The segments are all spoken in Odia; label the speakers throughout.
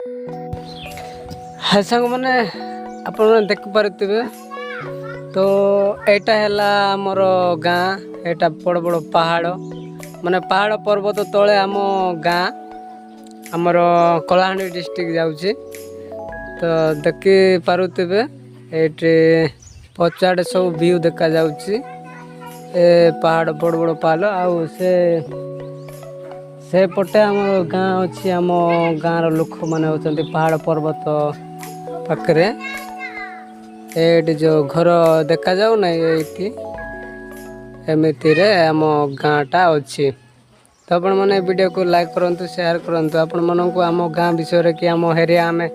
Speaker 1: ହାଏ ସାଙ୍ଗମାନେ, ଆପଣମାନେ ଦେଖିପାରୁଥିବେ ତ, ଏଇଟା ହେଲା ଆମର ଗାଁ। ଏଇଟା ବଡ଼ ବଡ଼ ପାହାଡ଼, ମାନେ ପାହାଡ଼ ପର୍ବତ ତଳେ ଆମ ଗାଁ। ଆମର କଳାହାଣ୍ଡି ଡିଷ୍ଟ୍ରିକ୍ଟ ଯାଉଛି। ତ ଦେଖିପାରୁଥିବେ, ଏଇଠି ପଛଆଡ଼େ ସବୁ ଭିଉ ଦେଖାଯାଉଛି। ଏ ପାହାଡ଼, ବଡ଼ ବଡ଼ ପାହାଡ଼, ଆଉ ସେ ସେପଟେ ଆମର ଗାଁ ଅଛି। ଆମ ଗାଁର ଲୋକମାନେ ଅଛନ୍ତି ପାହାଡ଼ ପର୍ବତ ପାଖରେ। ଏଇଠି ଯେଉଁ ଘର ଦେଖାଯାଉନାହିଁ ଏଇଠି, ଏମିତିରେ ଆମ ଗାଁଟା ଅଛି। ତ ଆପଣମାନେ ଭିଡ଼ିଓକୁ ଲାଇକ୍ କରନ୍ତୁ, ସେୟାର କରନ୍ତୁ। ଆପଣମାନଙ୍କୁ ଆମ ଗାଁ ବିଷୟରେ କି ଆମ ଏରିଆ, ଆମେ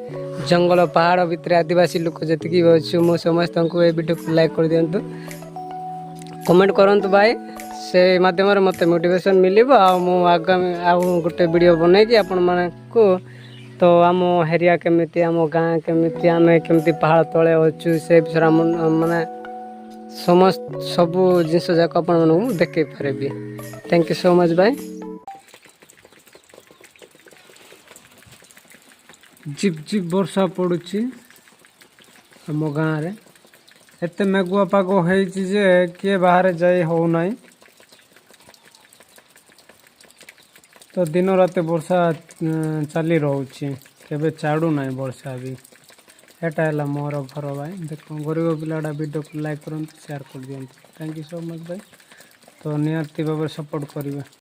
Speaker 1: ଜଙ୍ଗଲ ପାହାଡ଼ ଭିତରେ ଆଦିବାସୀ ଲୋକ ଯେତିକି ବି ଅଛୁ, ମୁଁ ସମସ୍ତଙ୍କୁ ଏ ଭିଡ଼ିଓକୁ ଲାଇକ୍ କରିଦିଅନ୍ତୁ, କମେଣ୍ଟ କରନ୍ତୁ ଭାଇ। ସେ ମାଧ୍ୟମରେ ମୋତେ ମୋଟିଭେସନ୍ ମିଳିବ ଆଉ ମୁଁ ଆଗାମୀ ଆଉ ଗୋଟେ ଭିଡ଼ିଓ ବନେଇକି ଆପଣମାନଙ୍କୁ ତ ଆମ ଏରିଆ କେମିତି, ଆମ ଗାଁ କେମିତି, ଆମେ କେମିତି ପାହାଡ଼ ତଳେ ଅଛୁ, ସେ ବିଷୟରେ ଆମ ମାନେ ସମସ୍ତ ସବୁ ଜିନିଷ ଯାକ ଆପଣମାନଙ୍କୁ ମୁଁ ଦେଖେଇ ପାରିବି। Thank you so much ଭାଇ। ଝିପ୍ ଝିପ୍ ବର୍ଷା ପଡ଼ୁଛି ଆମ ଗାଁରେ। ଏତେ ମେଘୁଆ ପାଗ ହେଇଛି ଯେ କିଏ ବାହାରେ ଯାଇ ହେଉନାହିଁ। ତ ଦିନ ରାତି ବର୍ଷା ଚାଲି ରହୁଛି, କେବେ ଛାଡ଼ୁନାହିଁ ବର୍ଷା ବି। ଏଟା ହେଲା ମୋର ଘର ଭାଇ। ଦେଖ, ଗରିବ ପିଲାଟା। ଭିଡ଼ିଓକୁ ଲାଇକ୍ କରନ୍ତୁ, ସେୟାର କରିଦିଅନ୍ତୁ। Thank you so much ଭାଇ। ତ ନିହାତି ଭାବରେ ସପୋର୍ଟ କରିବେ।